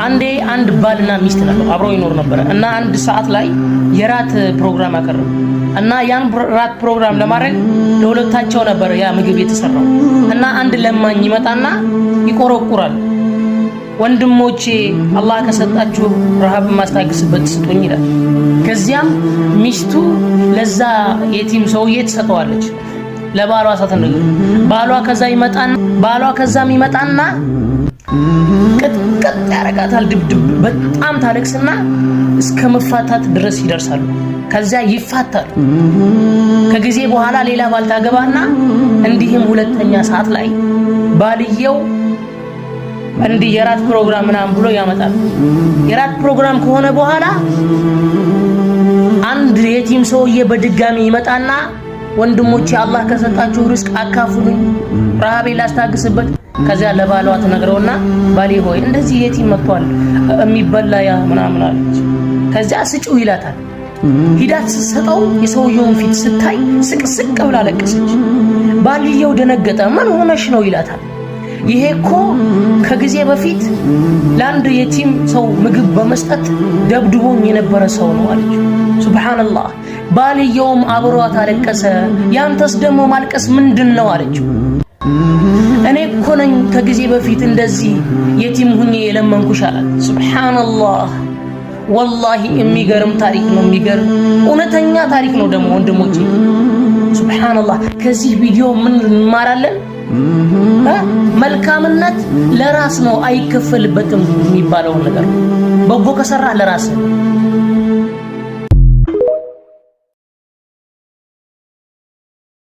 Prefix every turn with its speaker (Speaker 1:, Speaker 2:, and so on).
Speaker 1: አንዴ አንድ ባልና ሚስት ነበሩ፣ አብረው ይኖሩ ነበረ እና አንድ ሰዓት ላይ የራት ፕሮግራም አቀረቡ እና ያን ራት ፕሮግራም ለማድረግ ለሁለታቸው ነበረ ያ ምግብ የተሰራው። እና አንድ ለማኝ ይመጣና ይቆረቁራል። ወንድሞቼ፣ አላህ ከሰጣችሁ ረሃብ ማስታግስበት ስጡኝ ይላል። ከዚያም ሚስቱ ለዛ የቲም ሰውዬ ትሰጠዋለች። ለባሏ ሳትነግር ባሏ ከዛም ይመጣና ቅጥቅጥ ያረጋታል። ድብድብ በጣም ታለቅስና እስከ መፋታት ድረስ ይደርሳሉ። ከዚያ ይፋታሉ። ከጊዜ በኋላ ሌላ ባል ታገባና እንዲህም ሁለተኛ ሰዓት ላይ ባልየው እንዲህ የራት ፕሮግራም ምናምን ብሎ ያመጣል። የራት ፕሮግራም ከሆነ በኋላ አንድ የቲም ሰውዬ በድጋሚ ይመጣና ወንድሞቼ፣ አላህ ከሰጣችሁ ሪዝቅ አካፍሉኝ፣ ረሃቤ ላስታግስበት። ከዚያ ለባሏ ትነግረውና ባሌ ሆይ፣ እንደዚህ የቲም መጥቷል፣ የሚበላ ያ ምናምን አለች። ከዚያ ስጪው ይላታል። ሂዳ ስትሰጠው የሰውየውን ፊት ስታይ ስቅስቅ ብላ አለቀሰች። ባልየው ደነገጠ። ምን ሆነሽ ነው ይላታል። ይሄ እኮ ከጊዜ በፊት ለአንድ የቲም ሰው ምግብ በመስጠት ደብድቦኝ የነበረ ሰው ነው አለች። ሱብሃንአላህ። ባልየውም አብሯት አለቀሰ። ያንተስ ደግሞ ማልቀስ ምንድን ነው አለችው። እኔ እኮ ነኝ ከጊዜ በፊት እንደዚህ የቲም ሁኜ የለመንኩሽ አላት። ሱብሃንአላህ፣ ወላሂ የሚገርም ታሪክ ነው። የሚገርም እውነተኛ ታሪክ ነው ደግሞ ወንድሞቼ። ሱብሃንአላህ፣ ከዚህ ቪዲዮ ምን እንማራለን? መልካምነት ለራስ ነው አይከፈልበትም የሚባለውን ነገር፣ በጎ ከሰራህ ለራስ ነው።